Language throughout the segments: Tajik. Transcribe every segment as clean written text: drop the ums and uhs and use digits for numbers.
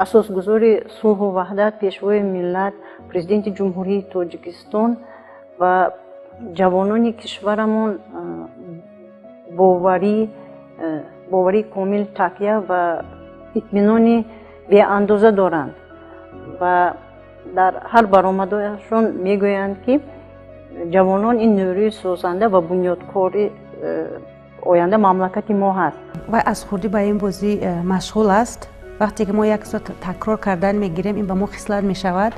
Асосгузори сулҳу ваҳдат, Пешвои миллат, Президенти Ҷумҳурии Тоҷикистон ва ҷавонони кишварамон боварии комил, такя ва итминони беандоза доранд ва дар ҳар баромадҳояшон мегӯянд, ки ҷавонон ин нерӯи созанда ва бунёдкори оянда мамлакати мо ҳаст. Вай аз хурдӣ ба ин бозӣ машғул аст. Вақте ки мо як чизро такрор кардан мегирем, ин ба мо хислат мешавад.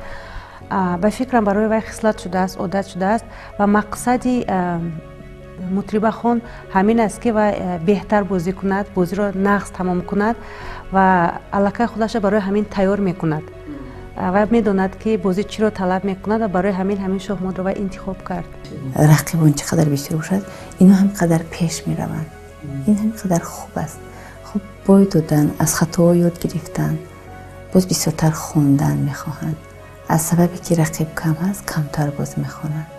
Ба фикрам, барои вай хислат шудааст, одат шудааст ва мақсади Мутрибахон ҳамин аст, ки вай беҳтар бозӣ кунад, бозиро нағз тамом кунад ва аллакай худашро барои ҳамин тайёр мекунад. Вай медонад, ки бозӣ чиро талаб мекунад ва барои ҳамин шоҳмотро вай интихоб кард. Рақибон чӣ қадар бисёр бошад, инҳо ҳам қадар пеш мераванд. Ин ҳам қадар хуб аст. Хуб, бой додан, аз хатоҳо ёд гирифтан, боз бисёртар хондан мехоҳанд. Аз сабабе ки рақиб кам ҳаст, камтар боз мехонанд.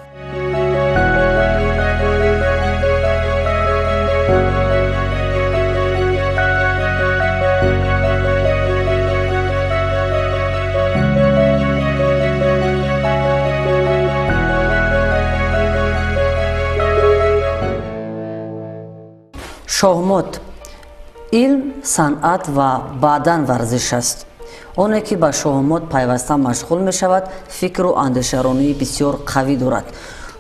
Шоҳмот илм, санъат ва баъдан варзиш аст. Оне ки ба шоҳмот пайваста машғул мешавад, фикру андешаронии бисёр қавӣ дорад.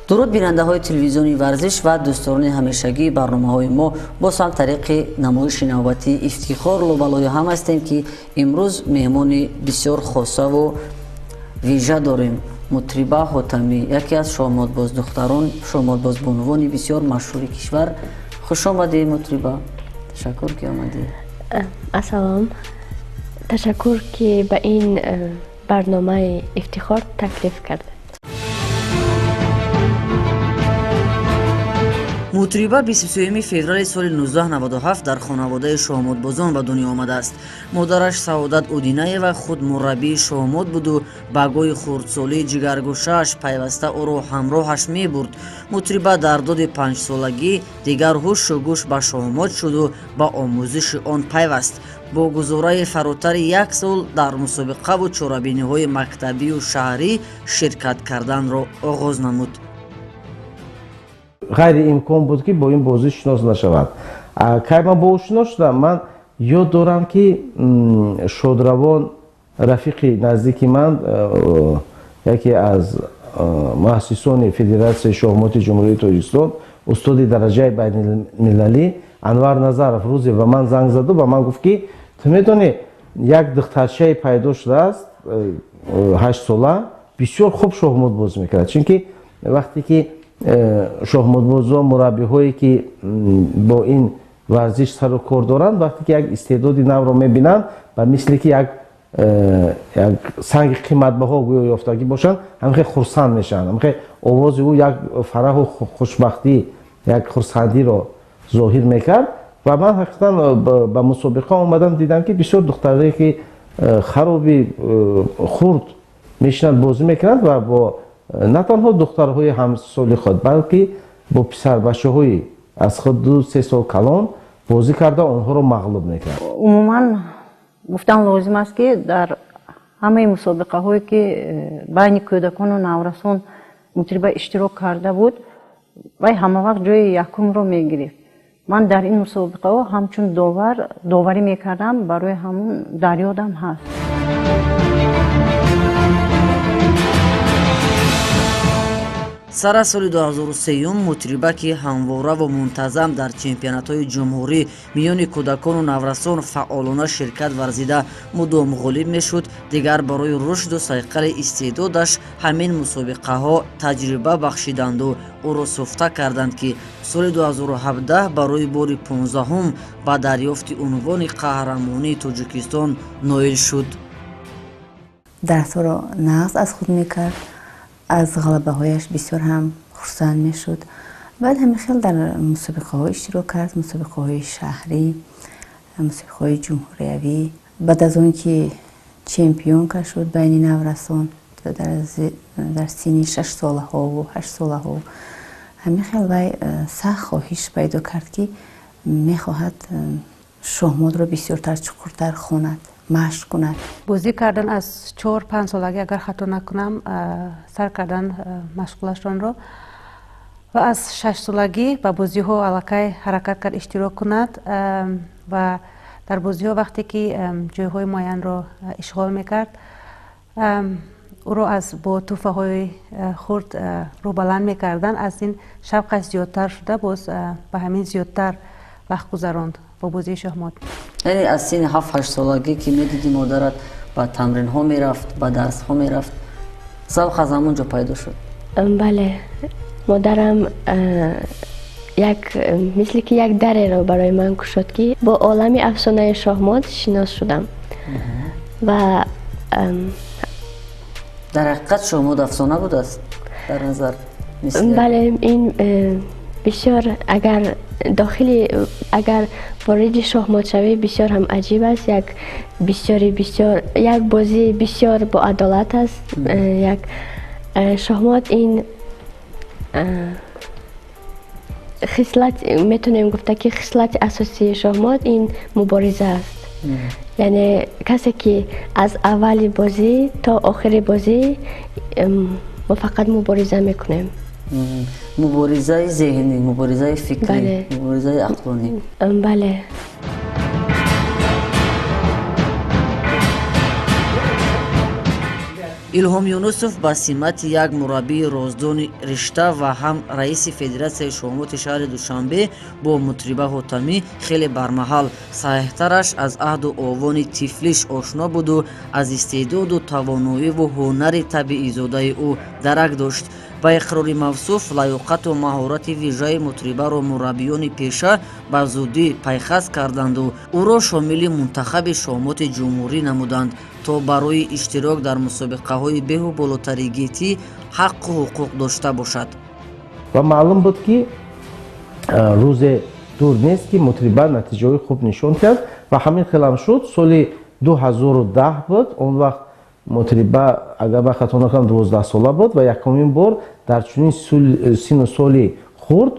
Дуруд, бинандаҳои телевизиони «Варзиш» ва дӯстдорони ҳамешагии барномаҳои мо. Боз ҳам тариқи намоиши навбатии «Ифтихор» лӯбалои ҳам ҳастем, ки имрӯз меҳмони бисёр хосаву вижа дорем: Мутриба Ҳотамӣ, яке аз шоҳмотбоздухтарон, шоҳмотбозбонувони бисёр машҳури кишвар. Хуш омадӣ, Мутриба, ташаккур, ки омадӣ. Ассалом, ташаккур, ки ба ин барномаи «Ифтихор» таклиф кардед. Мутриба 23 феврали соли 1997 дар хонаводаи шоҳмотбозон ба дунё омадааст. Модараш Саодат Удинаева худ мураббии шоҳмот буду ба гоҳи хурдсолии ҷигаргӯшааш пайваста ӯро ҳамроҳаш мебурд. Мутриба дар доди 5-солагӣ дигар ҳушу гӯш ба шоҳмот шуду ба омӯзиши он пайваст. Бо гузораи фаротари як сол дар мусобиқаву чорабиниҳои мактабию шаҳрӣ ширкат карданро оғоз намуд. Ғайриимкон буд, ки бо ин бозӣ шинос нашавад. Кай ман бо ӯ шинос шудам, ман ёд дорам, ки шодравон рафиқи наздики ман, яке аз муассисони Федератсияи шоҳмоти Ҷумҳурии Тоҷикистон, устоди дараҷаи байналмилалӣ Анвар Назаров рӯзе ба ман занг заду ба ман гуфт, ки ту медонӣ, як духтарчае пайдо шудааст, 8-сола, бисёр хуб шоҳмот бозӣ мекунад. Чунки вақте ки шоҳмотбозон, мураббиҳое ки бо ин варзиш сару кор доранд, вақте ки як истеъдоди навро мебинанд, ба мисли ки як санги қиматбаҳо гӯё ёфтагӣ бошанд, ҳамихе хурсанд мешаванд. Ҳамихе овози ӯ як фараҳу хушбахтӣ, як хурсандиро зоҳир мекард. Ва ман ҳақиқатан ба мусобиқа омадам, дидам, ки бисёр духтарое ки хароби хурд мешинанд, бозӣ мекунанд ва бо на танҳо духтарҳои ҳамсоли худ, балки бо писарбачаҳои аз худ 2-3 сол калон бозӣ карда, онҳоро мағлуб мекард. Умуман гуфтан лозим аст, ки дар ҳамаи мусобиқаҳое ки байни кӯдакону наврасон Мутриба иштирок карда буд, вай ҳамавақт ҷои якумро мегирифт. Ман дар ин мусобиқаҳо ҳамчун довар доварӣ мекардам, барои ҳамун дар ёдам ҳаст. Сар аз соли 2003 Мутриба, ки ҳамвораву мунтазам дар чемпионатҳои ҷумҳурӣ миёни кӯдакону наврасон фаъолона ширкат варзида, мудом ғолиб мешуд, дигар барои рушду сайқали истеъдодаш ҳамин мусобиқаҳо таҷриба бахшиданду ӯро суфта карданд, ки соли 2017 барои бори 15-ум ба дарёфти унвони қаҳрамонии Тоҷикистон ноил шуд. Дарсҳоро нағз аз худ мекард, аз ғалабаҳояш бисёр ҳам хурсанд мешуд. Баъд ҳамин хел дар мусобиқаҳо иштирок кард, мусобиқаҳои шаҳрӣ, мусобиқаҳои ҷумҳуриявӣ. Баъд аз он ки чемпионка шуд байни наврасон дар синни 6-солаҳову 8-солаҳо, ҳамин хел вай сахт хоҳиш пайдо кард, ки мехоҳад шоҳмотро бисёртар, чуқуртар хонад. Машқ кунад. Бозӣ кардан аз 4-5 солагӣ, агар хато накунам, сар кардан машғулашонро ва аз 6 солагӣ ба бозиҳо аллакай ҳаракат кард иштирок кунад ва дар бозиҳо вақте ки ҷойҳои муайянро ишғол мекард, ӯро аз бо тӯҳфаҳои хурд рӯбаланд мекарданд. Аз ин шавқаш зиёдтар шуда, боз ба ҳамин зиёдтар вақт гузаронд бо бозии шоҳмот. Яъне аз синни 7-8 солагӣ ки медидӣ модарат ба тамринҳо мерафт, ба дарсҳо мерафт, завқ аз ҳамон ҷо пайдо шуд? Бале, модарам як мисли ки як дареро барои ман кушод, ки бо олами афсонаи шоҳмот шинос шудам. Ва дар ҳақиқат шоҳмот афсона будааст дар назар? Бале, ин бисёр агар дохили агар вориди шоҳмот шавӣ, бисёр ҳам аҷиб аст. Як бисёри бисёр як бозии бисёр боадолат аст. Як шоҳмот ин хислат, метавонем гуфта ки хислати асосии шоҳмот ин мубориза аст. Яъне касе ки аз аввали бозӣ то охири бозӣ мо фақат мубориза мекунем. Муборизаи зеҳнӣ, муборизаи фикрӣ, муборизаи ақлонӣ. Бале. Илҳом Юнусов ба симати як мураббии роздони ришта ва ҳам раиси федератсияи шоҳмоти шаҳри Душанбе бо Мутриба Ҳотамӣ хеле бармаҳал, саҳеҳтараш аз аҳду овони тифлиш ошно буду аз истеъдоду тавоноиву ҳунари табиизодаи ӯ дарак дошт. Ба иқрори мавсуф, лаёқату маҳорати вижаи Мутрибаро мураббиёни пеша ба зудӣ пайхас карданду ӯро шомили мунтахаби шоҳмоти ҷумҳурӣ намуданд, то барои иштирок дар мусобиқаҳои беҳу болотари гетӣ ҳаққу ҳуқуқ дошта бошад. Ва маълум буд, ки рӯзе дур нест, ки Мутриба натиҷаҳои хуб нишон кард ва ҳамин хелам шуд. Соли 2010 буд, он вақт Мутриба, агар ман хато накунам, 12 сола буд ва якумин бор дар чунин сину соли хурд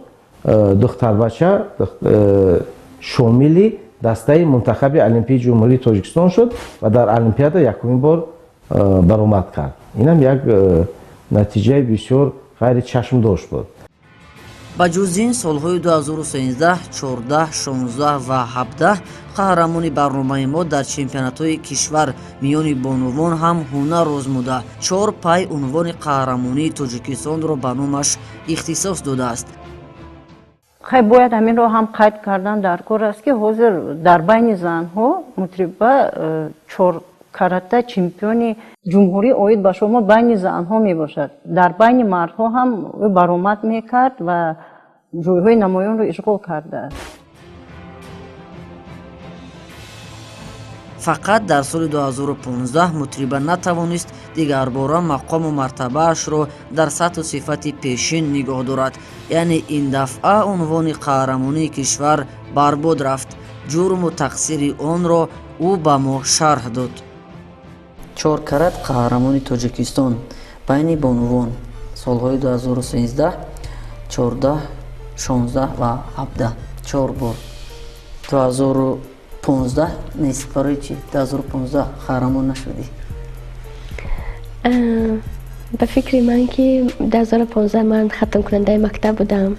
духтарбача шомили дастаи мунтахаби Олимпии Ҷумҳурии Тоҷикистон шуд ва дар Олимпиада якумин бор баромад кард. Инам як натиҷаи бисёр ғайричашмдошт буд. Ба ҷуз ин, солҳои 2013, 14, 16 ва 17 қаҳрамони барномаи мо дар чемпионатҳои кишвар миёни бонувон ҳам ҳунар озмуда, 4 пай унвони қаҳрамонии Тоҷикистонро ба номаш ихтисос додааст. Хай, бояд ҳаминро ҳам қайд кардан дар кор аст, ки ҳозир дар байни занҳо Мутриба 4 карата чемпиони ҷумҳурӣ оид ба шоҳмот байни занҳо мебошад. Дар байни мардҳо ҳам ӯ баромад мекард ва ҷойҳои намоёнро ишғол кардааст. Фақат дар соли 2015 Мутриба натавонист дигарбора мақому мартабаашро дар сатҳу сифати пешин нигоҳ дорад. Яъне ин дафъа унвони қаҳрамонии кишвар барбод рафт. Ҷурму тақсири онро ӯ ба мо шарҳ дод. 4 карат қаҳрамони Тоҷикистон байни бонувон солҳои 2013, 14, 16 ва 17, 4 бор. 2015 нест. Барои чӣ 2015 қаҳрамон нашудӣ? Ба фикри ман, ки 2015 ман хатмкунандаи мактаб будам.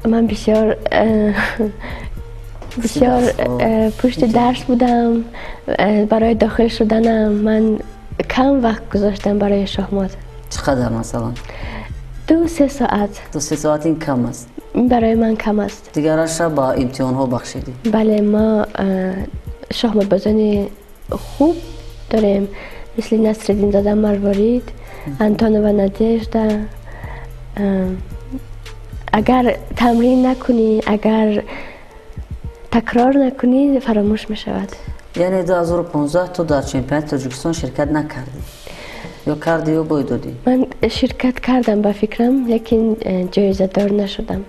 Ман бисёр бисёр пушти дарс будам. Барои дохил шуданам ман кам вақт гузоштам барои шоҳмот. Чӣ қадар, масалан? 2-3 соат. 2-3 соат ин кам аст? Барои ман кам аст. Дигараша ба имтиҳонҳо бахшидӣ? Бале, мо шоҳмотбозони хуб дорем, мисли Насриддинзода Марворид, Антонова Надежда. Агар тамрин накунӣ, агар такрор накунӣ, фаромӯш мешавад. Яъне 2015 ту дар чемпионати Тоҷикистон ширкат накардӣ ё кардӣ ё бой додӣ? Ман ширкат кардам, ба фикрам, лекин ҷоизадор нашудам.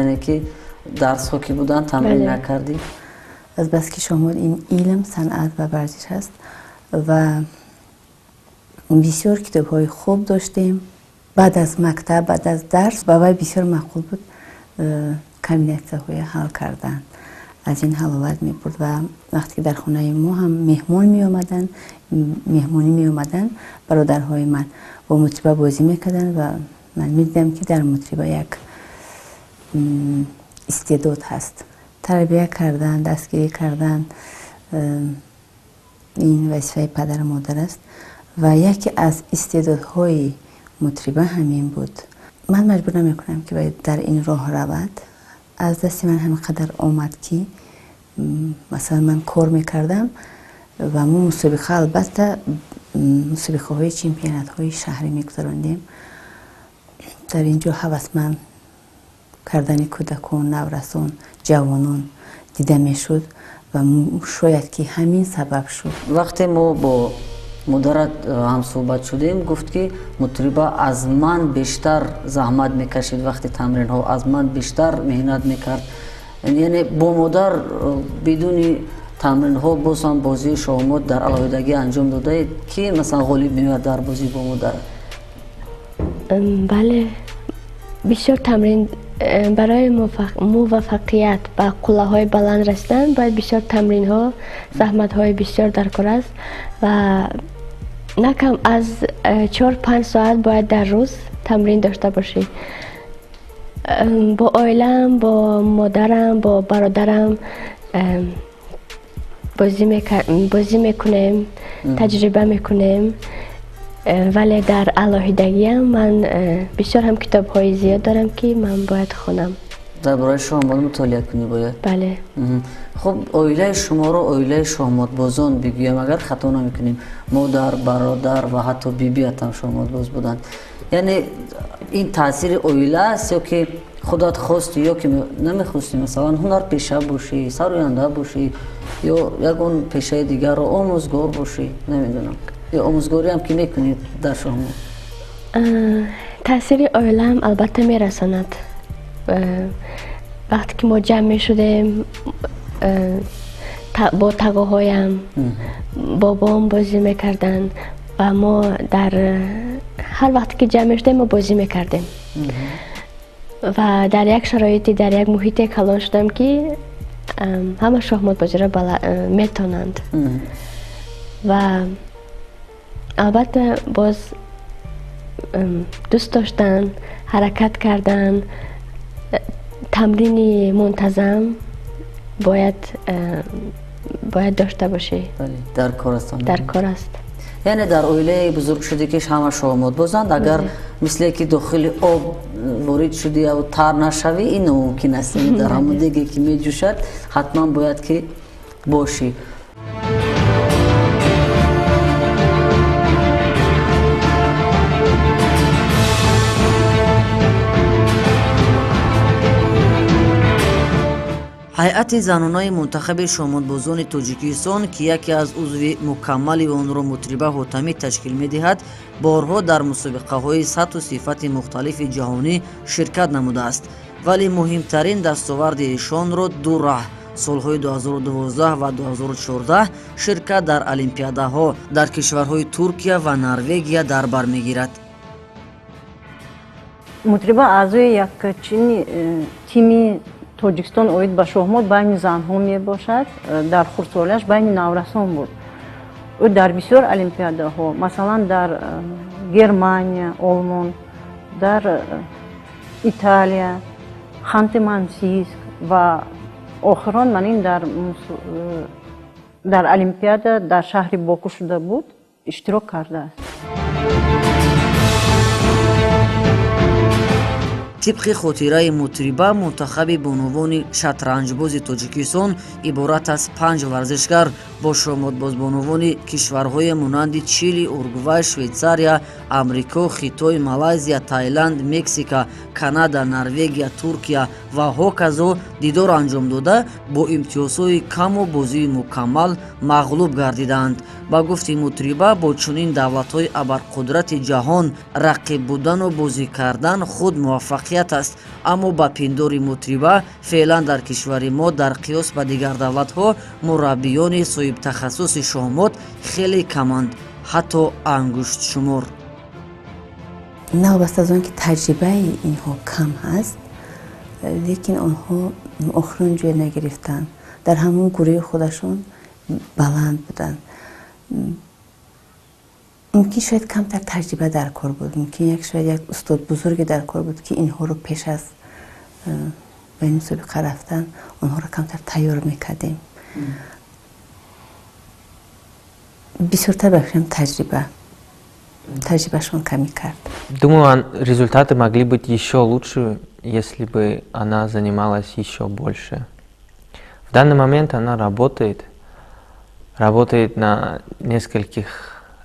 Яъне ки дарсҳо ки буданд, тамрин накардӣ? Азбаски шоҳмот ин илм, санъат ва варзиш аст ва бисёр китобҳои хуб доштем. Баъд аз мактаб, баъд аз дарс ба вай бисёр маъқул буд комбинатсияҳои ҳал кардан. Аз ин ҳаловат мебурд ва вақте ки дар хонаи мо ҳам меҳмон меомаданд, меҳмонӣ меомаданд, бародарҳои ман бо Мутриба бозӣ мекарданд ва ман медидам, ки дар Мутриба як истеъдод ҳаст. Тарбия кардан, дастгирӣ кардан ин вазифаи падару модар аст ва яке аз истеъдодҳои Мутриба ҳамин буд. Ман маҷбур намекунам, ки дар ин роҳ равад. Аз дасти ман ҳамин қадар омад, ки масалан ман кор мекардам ва мо мусобиқа, албатта, мусобиқаҳои чемпионатҳои шаҳрӣ мегузарондем. Дар ин ҷо ҳавасманд кардани кӯдакон, наврасон, ҷавонон дида мешуд ва шояд ки ҳамин сабаб шуд. Вақте мо бо модарат ҳамсӯҳбат шудем, гуфт, ки Мутриба аз ман бештар заҳмат мекашид, вақти тамринҳо аз ман бештар меҳнат мекард. Яъне бо модар бидуни тамринҳо боз ҳам бозии шоҳмот дар алоҳидагӣ анҷом додаед, ки масалан ғолиб меояд дар бозӣ бо модар? Бале, бисёр тамрин. Барои муваффақият ба қуллаҳои баланд расидан бояд бисёр тамринҳо, заҳматҳои бисёр дар кор аст ва на кам аз 4-5 соат бояд дар рӯз тамрин дошта бошӣ. Бо оилаам, бо модарам, бо бародарам бозӣ мекунем, таҷриба мекунем, вале дар алоҳидагиам ман бисёр ҳам китобҳои зиёд дорам, ки ман бояд хонам. Дар бораи шоҳмот мутолиа кунӣ бояд? Бале. Хуб, оилаи шуморо оилаи шоҳмотбозон бигӯям, агар хато намекунем, модар, бародар ва ҳатто бибиятам шоҳмотбоз буданд. Яъне ин таъсири оила аст ё ки худат хостӣ, ё ки намехостӣ, масалан, ҳунарпеша бошӣ, сароянда бошӣ ё ягон пешаи дигарро, омӯзгор бошӣ, намедонам, ё омӯзгориам ки мекунед дар шоҳмот? Таъсири оилаам албатта мерасонад. Вақте ки мо ҷамъ мешудем бо тағоҳоям, бобом бозӣ мекарданд ва мо дар ҳар вақте ки ҷамъ мешудем, мо бозӣ мекардем ва дар як шароите, дар як муҳите калон шудам, ки ҳама шоҳмотбозиро метонанд ва албатта боз дӯст доштан, ҳаракат кардан, тамрини мунтазам бояд дошта бошӣ. Дар кор аст. Дар кор аст. Яъне дар оилаи бузург шудӣ, ки ҳама шоҳмотбозанд. Агар мисле ки дохили об ворид шудӣ ё тар нашавӣ, ин номумкин аст. Дар ҳамон деге ки меҷӯшад, ҳатман бояд ки бошӣ. Ҳайати занонаи мунтахаби шоҳмотбозони Тоҷикистон, ки яке аз узви мукаммали онро Мутриба Ҳотамӣ ташкил медиҳад, борҳо дар мусобиқаҳои сатҳу сифати мухталифи ҷаҳонӣ ширкат намудааст, вале муҳимтарин дастоварди эшонро ду раҳ, солҳои 2012 ва 2014 ширкат дар олимпиадаҳо дар кишварҳои Туркия ва Норвегия дар бар мегирад. Мутриба аъзои якчини тими Тоҷикистон оид ба шоҳмот байни занҳо мебошад. Дар хурдсолиаш байни наврасон буд. Ӯ дар бисёр олимпиадаҳо, масалан, дар Германия, Олмон, дар Италия, Ханты Мансийск ва охирон ман ин дар олимпиада дар шаҳри Боку шуда буд, иштирок кардааст. Тибқи хотираи Мутриба, мунтахаби бонувони шатранҷбози Тоҷикистон иборат аз панҷ варзишгар бо шоҳмотбозбонувони кишварҳое монанди Чили, Уругвай, Швейтсария, Амрико, Хитой, Малайзия, Таиланд, Мексика, Канада, Норвегия, Туркия ва ҳоказо дидор анҷом дода, бо имтиёзҳои каму бозии мукаммал мағлуб гардиданд. Ба гуфти Мутриба, бо чунин давлатҳои абарқудрати ҷаҳон рақиб будану бозӣ кардан худ муваффақият аст. Аммо ба пиндори Мутриба, феълан дар кишвари мо дар қиёс ба дигар давлатҳо мураббиёни соҳибтахассуси шоҳмот хеле каманд, ҳатто ангуштшумор. Новобаста аз он ки таҷрибаи инҳо кам ҳаст, лекин онҳо охирон ҷой нагирифтанд. Дар ҳамон гурӯҳи худашон баланд буданд. Мумкин шояд камтар таҷриба дар кор буд, мумкин як шояд як устод бузурге дар кор буд, ки инҳоро пеш аз ба ин мусобиқа рафтан онҳоро камтар тайёр мекардем. Бисёртар ба фикрам таҷрибашон камӣ кард. Думаю, результаты могли быть еще лучше, если бы она занималась еще больше. В данный момент она работает на нескольких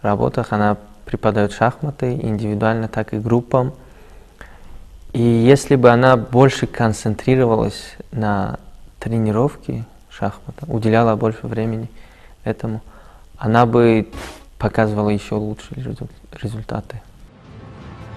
работах, она преподает шахматы индивидуально, так и группам. И если бы она больше концентрировалась на тренировке шахмата, уделяла больше времени этому, она бы показывала еще лучшие результаты.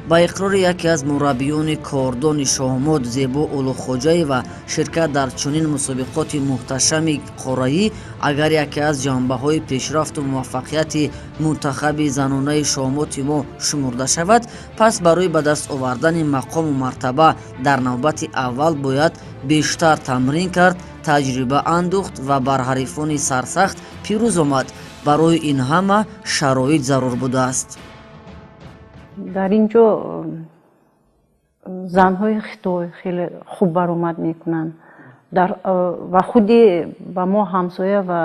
Ба иқрори яке аз мураббиёни кордони шоҳмот Зебо Улуғхоҷаева, ширкат дар чунин мусобиқоти муҳташами қораӣ агар яке аз ҷанбаҳои пешрафту муваффақияти мунтахаби занонаи шоҳмоти мо шумурда шавад, пас барои ба даст овардани мақому мартаба дар навбати аввал бояд бештар тамрин кард, таҷриба андӯхт ва бар ҳарифони сарсахт пирӯз омад. Барои ин ҳама шароит зарур будааст. Дар ин ҷо занҳои Хитой хеле хуб баромад мекунанд. Ва худи ба мо ҳамсоя ва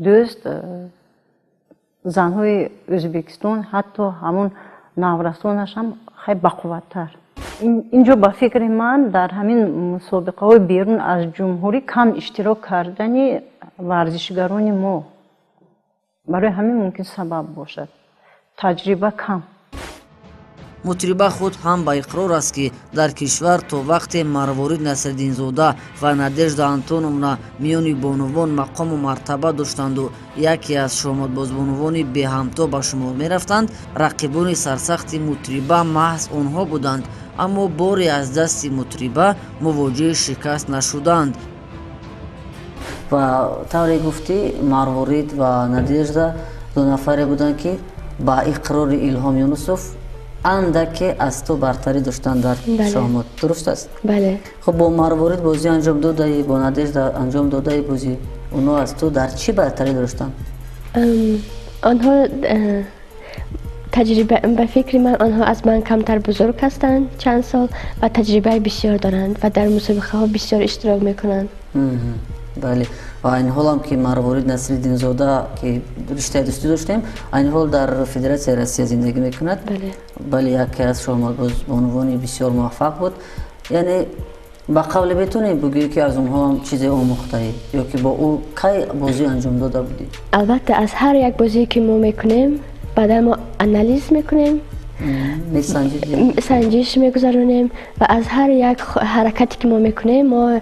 дӯст занҳои Ӯзбекистон ҳатто ҳамон наврасонаш ҳам хеле бақувваттар. Ин ҷо ба фикри ман дар ҳамин мусобиқаҳои берун аз ҷумҳурӣ кам иштирок кардани варзишгарони мо барои ҳамин мумкин сабаб бошад. Таҷриба кам. Мутриба худ ҳам ба иқрор аст, ки дар кишвар то вақте Марворид Насриддинзода ва Надежда Антоновна миёни бонувон мақому мартаба доштанду яке аз шоҳмотбозбонувони беҳамто ба шумор мерафтанд, рақибони сарсахти мутриба маҳз онҳо буданд, аммо боре аз дасти мутриба мувоҷиҳи шикаст нашуданд. Ва тавре гуфтӣ, Марворид ва Надежда ду нафаре буданд, ки ба иқрори Илҳом Юнусов андаке аз ту бартарӣ доштанд дар шоҳмот. Дуруст аст? Бале. Хуб, бо Марворид бозӣ анҷом додаӣ, бо Надежда анҷом додаӣ бозӣ, онҳо аз ту дар чӣ бартарӣ доштанд? Онҳо таҷриба, ба фикри ман, онҳо аз ман камтар бузург ҳастанд чанд сол ва таҷрибаи бисёр доранд ва дар мусобиқаҳо бисёр иштирок мекунанд. Бале, ва айни ҳолам ки Марворид Насриддинзода, ки риштаи дӯстӣ доштем, айни ҳол дар Федератсияи Россия зиндагӣ мекунад. Бале, яке аз шоҳмотбозбонувони бисёр муваффақ буд. Яъне ба қавле метавонӣ бигӯӣ, ки аз онҳо ҳам чизе омӯхтаӣ ё ки бо ӯ кай бозӣ анҷом дода будӣ? Албатта, аз ҳар як бозие ки мо мекунем, баъдан мо анализ мекунем, санҷиш мегузаронем ва аз ҳар як ҳаракате ки мо мекунем, мо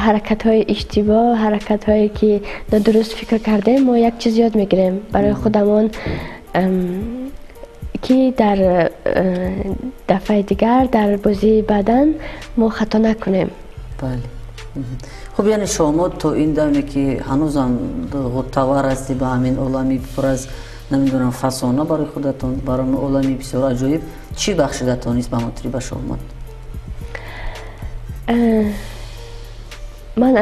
ҳаракатҳои иштибоҳ, ҳаракатҳое ки нодуруст фикр кардем, мо як чиз ёд мегирем барои худамон, ки дар дафъаи дигар дар бозии баъдан мо хато накунем. Бале. Хуб, яъне шоҳмот то ин даме ки ҳанӯзам ғуттавар ҳастӣ ба ҳамин олами пур аз намедонам фасона барои худатон, барои олами бисёр аҷоиб, чӣ бахшида тонист ба мутриба шоҳмот? Ман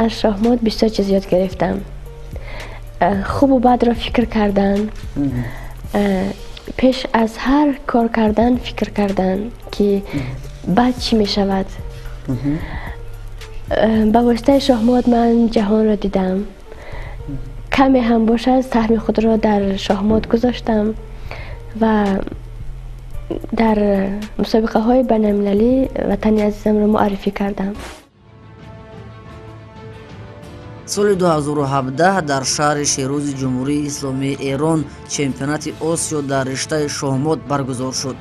аз шоҳмот бисёр чиз ёд гирифтам. Хубу бадро фикр кардан, пеш аз ҳар кор кардан фикр кардан, ки баъд чӣ мешавад. Ба воситаи шоҳмот ман ҷаҳонро дидам. Каме ҳам бошад саҳми худро дар шоҳмот гузоштам ва дар мусобиқаҳои байналмилалӣ ватани азизамро муаррифӣ кардам. Соли 2017 дар шаҳри Шерӯзи Ҷумҳурии Исломии Эрон чемпионати Осиё дар риштаи шоҳмот баргузор шуд.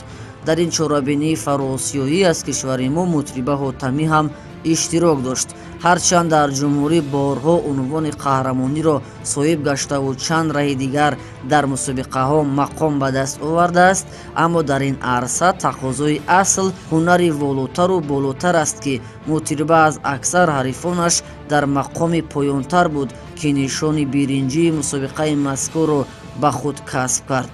Дар ин чорабинии фароосиёӣ аз кишвари мо Мутриба Ҳотамӣ ҳам иштирок дошт. Ҳарчанд дар ҷумҳурӣ борҳо унвони қаҳрамониро соҳиб гаштаву чанд раҳи дигар дар мусобиқаҳо мақом ба даст овардааст, аммо дар ин арса тақозои асл ҳунари волотару болотар аст, ки Мутриба аз аксар ҳарифонаш дар мақоми поёнтар буд, ки нишони биринҷии мусобиқаи мазкурро ба худ касб кард.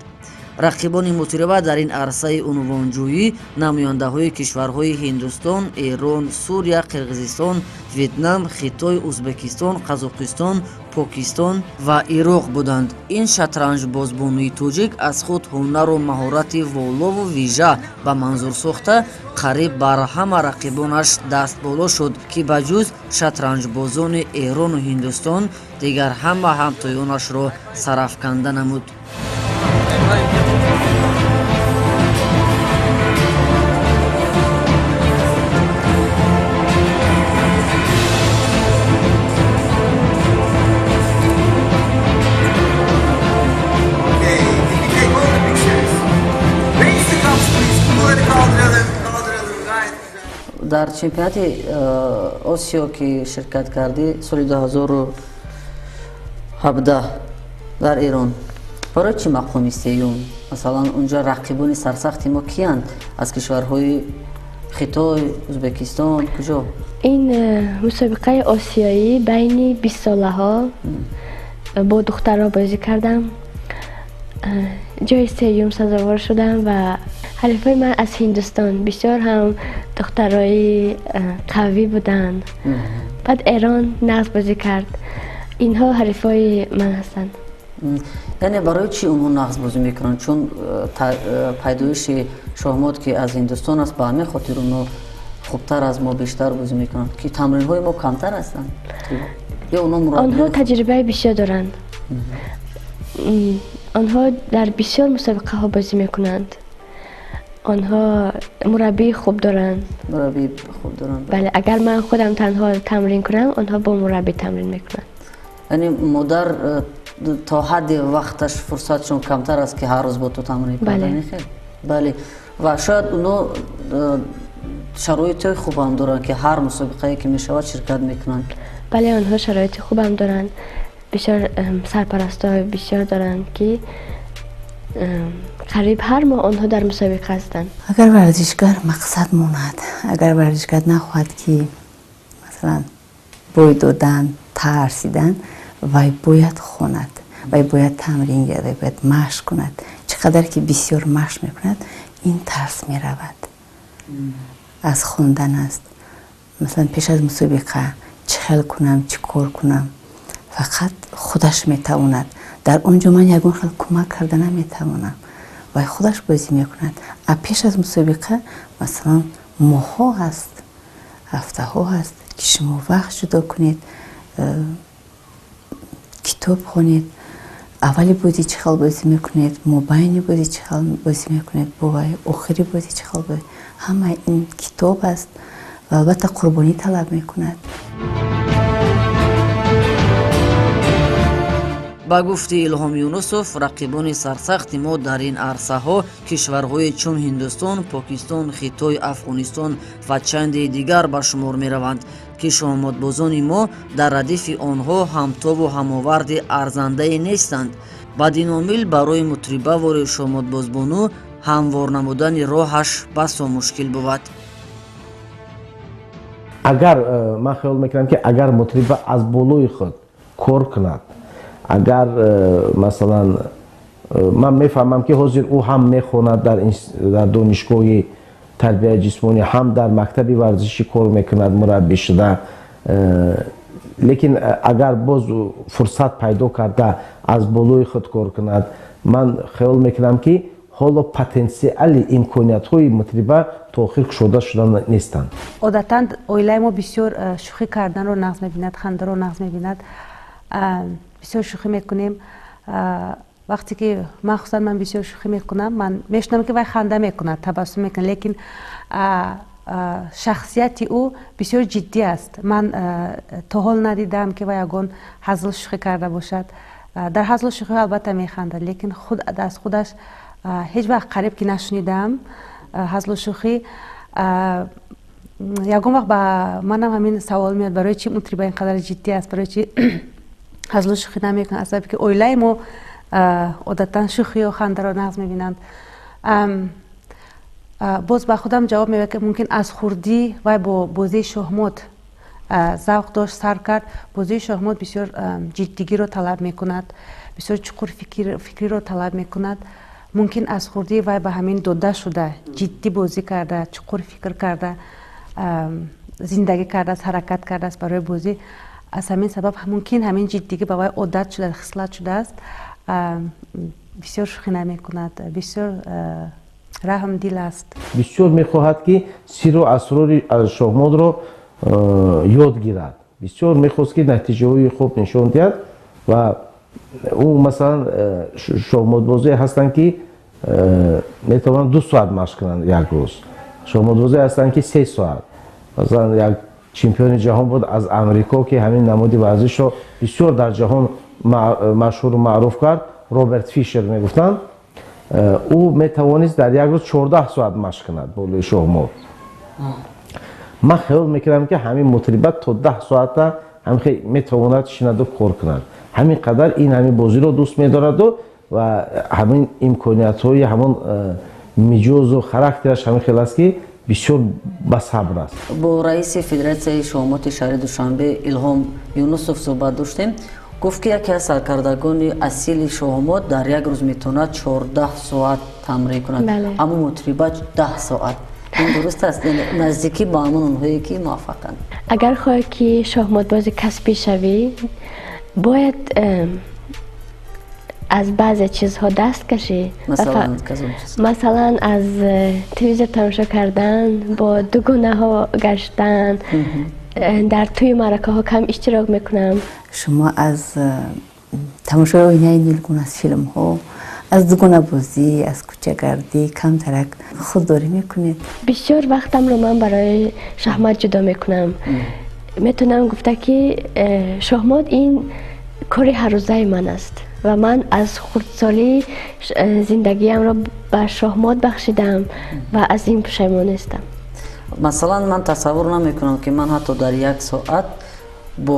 Рақибони мутриба дар ин арсаи унвонҷӯӣ намояндаҳои кишварҳои Ҳиндустон, Эрон, Сурия, Қирғизистон, Ветнам, Хитой, Узбекистон, Қазоқистон, Покистон ва Ироқ буданд. Ин шатранҷбозбонуи тоҷик аз худ ҳунару маҳорати волову вижа ба манзур сохта, қариб бар ҳама рақибонаш дастболо шуд, ки ба ҷуз шатранҷбозони Эрону Ҳиндустон дигар ҳама ҳамтоёнашро сарафканда намуд. Дар чемпионати Осиё ки ширкат кардӣ соли 2017 дар Эрон, барои чӣ мақоми сеюм? Масалан, унҷо рақибони сарсахти мо киянд? Аз кишварҳои Хитой, Узбекистон, куҷо? Ин мусобиқаи осиёӣ байни бистсолаҳо бо духтарҳо бозӣ кардам. Ҷои сеюм сазовор шудам ва ҳалифҳои ман аз Ҳиндустон бисёр ҳам духтарои қавӣ буданд. Баъд Эрон нағз бозӣ кард. Инҳо ҳарифҳои ман ҳастанд. Яъне барои чӣ онҳо нағз бозӣ мекунанд? Чун пайдоиши шоҳмот ки аз Ҳиндустон аст, ба ҳамин хотир онҳо хубтар аз мо бештар бозӣ мекунанд, ки тамринҳои мо камтар ҳастанд? Ё онҳо мураббӣ? Онҳо таҷрибаи бисёр доранд. Онҳо дар бисёр мусобиқаҳо бозӣ мекунанд. Онҳо мураббии хуб доранд. Мураббии хуб доранд. Бале, агар ман худам танҳо тамрин кунам, онҳо бо мураббӣ тамрин мекунанд. Яъне модар то ҳадди вақташ фурсатшон камтар аст, ки ҳар рӯз бо ту тамрин кунанд. Бале. Ва шояд онҳо шароити хубам доранд, ки ҳар мусобиқае ки мешавад ширкат мекунанд. Бале, онҳо шароити хубам доранд. Бисёр сарпарастҳои бисёр доранд, ки қариб ҳар моҳ онҳо дар мусобиқа ҳастанд. Агар варзишгар мақсад монад, агар варзишгар нахоҳад, ки масалан бой додан, тарсидан, вай бояд хонад, вай бояд тамрин гирад, вай бояд машқ кунад. Чӣ қадар ки бисёр машқ мекунад, ин тарс меравад. Аз хондан аст. Масалан, пеш аз мусобиқа чӣ хел кунам, чӣ кор кунам, фақат худаш метавонад. Дар он ҷо ман ягон хел кӯмак карда наметавонам. Вай худаш бозӣ мекунад. А пеш аз мусобиқа масалан моҳҳо ҳаст, ҳафтаҳо ҳаст, ки шумо вақт ҷудо кунед, китоб хонед, аввали бозӣ чӣ хел бозӣ мекунед, мобайни бозӣ чӣ хел бозӣ мекунед, бо вай охири бозӣ чӣ хел бозӣ. Ҳама ин китоб аст ва албатта қурбонӣ талаб мекунад. Ба гуфти Илҳом Юнусов, рақибони сарсахти мо дар ин арсаҳо кишварҳои чун Ҳиндустон, Покистон, Хитой, Афғонистон ва чанде дигар ба шумор мераванд, ки шоҳмотбозони мо дар радифи онҳо ҳамтобу ҳамоварди арзандае нестанд. Бадин омил барои мутрибавори шоҳмотбозбону ҳамвор намудани роҳаш басо мушкил бувад. Агар ман хаёл мекунам, ки агар мутриба аз болои худ кор кунад, агар масалан ман мефаҳмам, ки ҳозир ӯ ҳам мехонад дар донишгоҳи тарбияи ҷисмонӣ, ҳам дар мактаби варзишӣ кор мекунад мураббӣ шуда, лекин агар боз фурсат пайдо карда аз болои худ кор кунад, ман хаёл мекунам, ки ҳоло потенсиали имкониятҳои мутриба то охир кушода шуда нестанд. Одатан оилаи мо бисёр шӯхӣ карданро нағз мебинад, хандаро нағз мебинад. Бисёр шӯхӣ мекунем. Вақте ки махсусан ман бисёр шӯхӣ мекунам, ман мешунавам, ки вай ханда мекунад, табассум мекунад, лекин шахсияти ӯ бисёр ҷиддӣ аст. Ман то ҳол надидаам, ки вай ягон ҳазл шӯхӣ карда бошад. Дар ҳазлу шӯхӣ албатта механдад, лекин худ аз худаш ҳеҷ вақт қариб ки нашунидаам ҳазлу шӯхӣ. Ягон вақт ба манам ҳамин савол меояд, барои чӣ мутриба ин қадар ҷиддӣ аст, барои чӣ ҳазлу шӯхӣ намекунад? Аз сабаби ки оилаи мо одатан шӯхиё хандаро нағз мебинанд. Боз ба худам ҷавоб меояд, ки мумкин аз хурдӣ вай бо бозии шоҳмот завқ дошт, сар кард. Бозии шоҳмот бисёр ҷиддигиро талаб мекунад, бисёр чуқур фикриро талаб мекунад. Мумкин аз хурдӣ вай ба ҳамин дода шуда, ҷиддӣ бозӣ карда, чуқур фикр карда, зиндагӣ кардааст, ҳаракат кардааст барои бозӣ. Аз ҳамин сабаб мумкин ҳамин ҷиддигӣ ба вай одат шуда, хислат шудааст. Бисёр шӯхӣ намекунад, бисёр раҳмдил аст. Бисёр мехоҳад, ки сирру асрори шоҳмотро ёд гирад. Бисёр мехост, ки натиҷаҳои хуб нишон диҳад. Ва ӯ, масалан, шоҳмотбозе ҳастанд, ки метавонанд 2 соат машқ кунанд як рӯз, шоҳмотбозе ҳастанд, ки 3 соат. Масалан, як чемпиони ҷаҳон буд аз Амрико, ки ҳамин намуди варзишро бисёр дар ҷаҳон машҳуру маъруф кард, Роберт Фишер мегуфтанд. Ӯ метавонист дар як рӯз 14 соат машқ кунад болои шоҳмот. Ман хаёл мекардам, ки ҳамин Мутриба то 10 соата ҳамин метавонад шинаду кор кунад. Ҳамин қадар ин ҳамин бозиро дӯст медораду ва ҳамин имкониятҳои ҳамон миҷозу характераш ҳамин хел аст, ки бисёр басабр аст. Бо раиси Федератсияи шоҳмоти шаҳри Душанбе Илҳом Юнусов суҳбат доштем. Гуфт, ки яке аз саркардагони асили шоҳмот дар як рӯз метавонад 14 соат тамрин кунад, аммо Мутриба 10 соат. Ин дуруст аст? Наздикӣ ба ҳамон онҳое, ки муваффақанд. Агар хоҳӣ, ки шоҳмотбози касбӣ шавӣ, бояд аз баъзе чизҳо даст кашӣ. Масалан, аз телевизор тамошо кардан, бо дугонаҳо гаштан, дар тӯи маъракаҳо кам иштирок мекунам. Шумо аз тамошои оинаи нилгун, аз филмҳо, аз дугонабозӣ, аз кӯчагардӣ камтарак худдорӣ мекунед. Бисёр вақтамро ман барои шоҳмот ҷудо мекунам. Метавонам гуфта, ки шоҳмот ин кори ҳаррӯзаи ман аст ва ман аз хурдсолӣ зиндагиамро ба шоҳмот бахшидам ва аз ин пушаймон нестам. Масалан, ман тасаввур намекунам, ки ман ҳатто дар як соат бо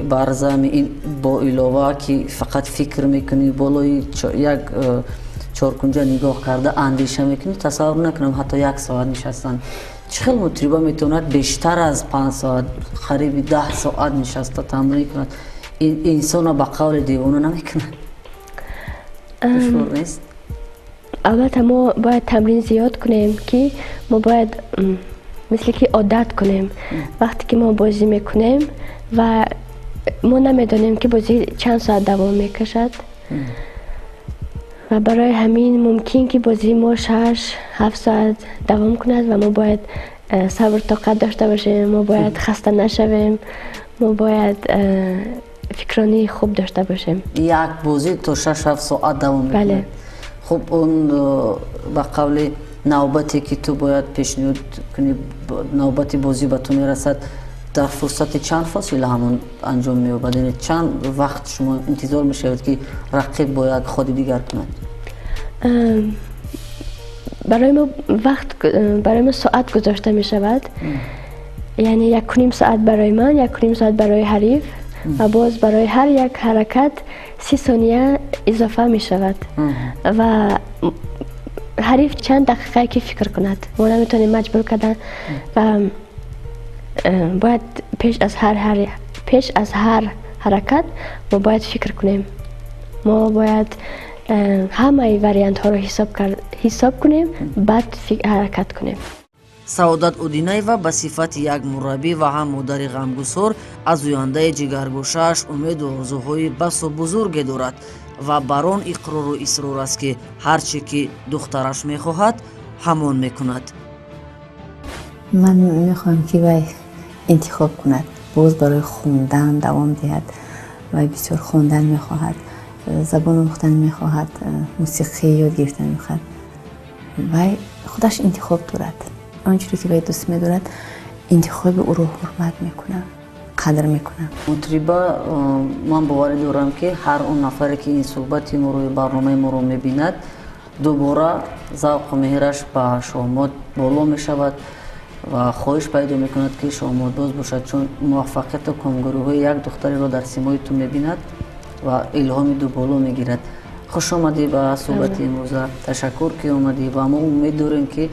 барзами бо илова, ки фақат фикр мекунӣ, болои як чоркунҷа нигоҳ карда андеша мекунӣ, тасаввур накунам ҳатто як соат нишастан. Чӣ хел Мутриба метавонад бештар аз 5 соат, қариби 10 соат нишаста тамрин кунад? Инсона ба қавли девона намекунад? Душвор нест? Албатта, мо бояд тамрин зиёд кунем, ки мо бояд мисли ки одат кунем. Вақте ки мо бозӣ мекунем ва мо намедонем, ки бозӣ чанд соат давом мекашад, ва барои ҳамин мумкин, ки бозии мо 6-7 соат давом кунад ва мо бояд сабр тоқат дошта бошем, мо бояд хаста нашавем, мо бояд фикронии хуб дошта бошем. Як бозӣ то 6-7 соат давом мекунад? Бале. Хуб, он ба қавли навбате, ки ту бояд пешниҳод кунӣ, навбати бозӣ ба ту мерасад, дар фурсати чанд фосила ҳамон анҷом меёбад? Яъне чанд вақт шумо интизор мешавед, ки рақиб бо як ходи дигар кунад? Барои мо вақт, барои мо соат гузошта мешавад, яъне 1.5 соат барои ман, 1.5 соат барои ҳариф ва боз барои ҳар як ҳаракат 30 сония изофа мешавад ва ҳариф чанд дақиқае, ки фикр кунад, мо наметавонем маҷбур кардан ва бояд пеш аз ҳар ҳаракат мо бояд фикр кунем, мо бояд ҳамаи вариантҳоро ҳисоб кунем, баъд ҳаракат кунем. Саодат Удинаева ба сифати як мураббӣ ва ҳам модари ғамгусор аз ояндаи ҷигаргӯшааш умеду орзуҳои басу бузурге дорад ва бар он иқрору исрор аст, ки ҳар чӣ ки духтараш мехоҳад, ҳамон мекунад. Ман мехоҳам, ки вай интихоб кунад, боз барои хондан давом диҳад. Вай бисёр хондан мехоҳад, забон омӯхтан мехоҳад, мусиқӣ ёд гирифтан мехоҳад. Вай худаш интихоб дорад. Он чизе, ки вай дӯст медорад, интихоби ӯро ҳурмат мекунам, қадр мекунам. Мутриба, ман боварӣ дорам, ки ҳар он нафаре, ки ин суҳбати моро, барномаи моро мебинад, дубора завқу меҳраш ба шоҳмот боло мешавад ва хоҳиш пайдо мекунад, ки шоҳмотбоз бошад, чун муваффақияту комгориҳои як духтареро дар симои ту мебинад ва илҳоми дуболо мегирад. Хуш омадӣ ба суҳбати имрӯза, ташаккур, ки омадӣ, ва мо умед дорем, ки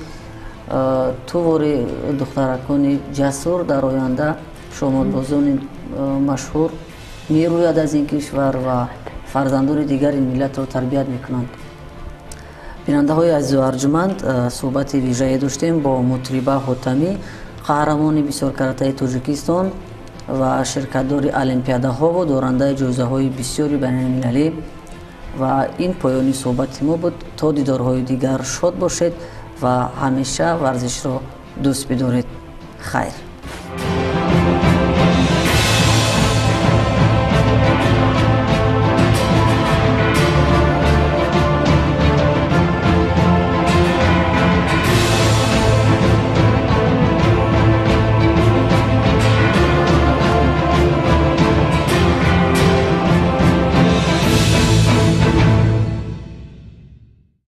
ту вори духтаракони ҷасур дар оянда шоҳмотбозони машҳур мерӯяд аз ин кишвар ва фарзандони дигари миллатро тарбият мекунанд. Бинандаҳои азизу арҷуманд, суҳбати вижае доштем бо Мутриба Ҳотамӣ, қаҳрамони бисёркаратаи Тоҷикистон ва ширкатдори олимпиадаҳову дорандаи ҷоизаҳои бисёри байналмилалӣ. Ва ин поёни суҳбати мо буд. То дидорҳои дигар шод бошед ва ҳамеша варзишро дӯст бидоред. Хайр.